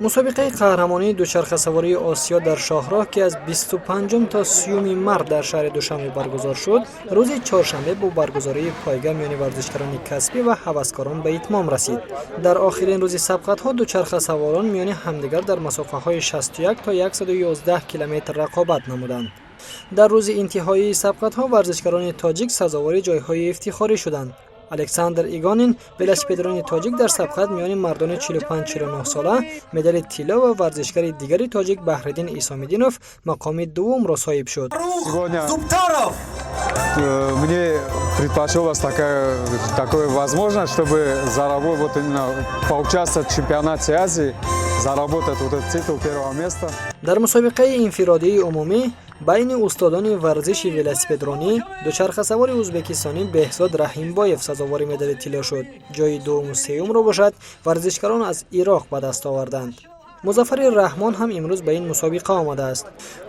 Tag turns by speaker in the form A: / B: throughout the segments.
A: Мусобиқаи қаҳрамонии дучархасавории Осиё дар шоҳроҳ, ки аз 25 то 30 март дар шаҳри Душанбе баргузор шуд, рӯзи чоршанбе бо баргузории пойга миёни варзишгарони касбӣ ва ҳаваскорон ба итмом расид. Дар охирин рӯзи сабқатҳо дучархасаворон миёни ҳамдигар дар масофаҳои 61 то 111 километр рақобат намуданд. Дар рӯзи интиҳоии сабқатҳо варзишгарони тоҷик сазовори ҷойҳои ифтихорӣ шуданд. Александр Игонин, велосипедрони тоҷик, дар сабқат миёни мардони 45-49 сола медали тилло ва варзишгари дигари тоҷик Баҳриддин Исомиддинов мақоми дуввумро соҳиб шуд.
B: Сегодня мне предпочелась такая возможность, чтобы заработать, вот именно поучаствовать в чемпионате Азии, заработать вот этот титул первого места.
A: Дар мусобиқаи инфиродии умумӣ байни устодони варзиши велосипедронӣ дучархасавори ӯзбекистонӣ Беҳзод Раҳимбоев сазовори медали тилло шуд. Ҷои дуввуму сеюмро бошад, варзишгарон аз Ироқ ба даст оварданд. Музаффари Раҳмон ҳам имрӯз ба ин мусобиқа омадааст.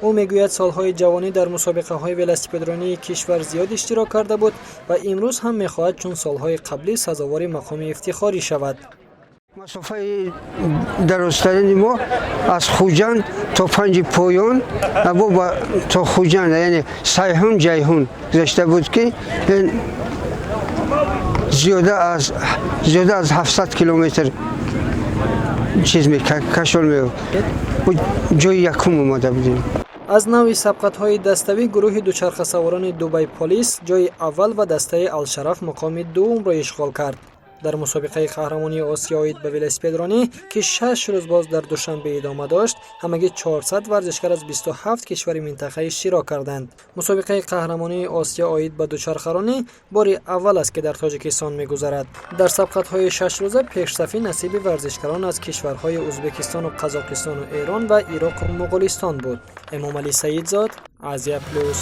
A: Ӯ мегӯяд, солҳои ҷавонӣ дар мусобиқаҳои велосипедронии кишвар зиёд иштирок карда буд ва имрӯз ҳам мехоҳад чун солҳои қаблӣ сазовори мақоми ифтихорӣ шавад.
C: Масофаи дарозтарини мо аз Хуҷанд то Панҷи Поён, то Хуҷанд, яъне Сайҳун, Ҷайҳун гузашта буд, ки зиёда аз 700 километр чиз кашол меёфт. Ҷои якум омада будем.
A: Аз навъи сабқатҳои даставӣ гурӯҳи дучархасаворони Дубай Полис ҷои аввал ва дастаи Алшараф мақоми дуввумро ишғол кард. Дар мусобиқаи қаҳрамонии Осиё оид ба велосипедронӣ, ки 6 рӯз боз дар Душанбе идома дошт, ҳамагӣ 400 варзишгар аз 27 кишвари минтақа иштирок карданд. Мусобиқаи қаҳрамонии Осиё оид ба дучархаронӣ бори аввал аст, ки дар Тоҷикистон мегузарад. Дар сабқатҳои шашрӯза пешсафӣ насиби варзишгарон аз кишварҳои Ӯзбекистону Қазоқистону Эрон ва Ироқу Муғулистон буд. Эмомалӣ Саидзод, Азия Плюс.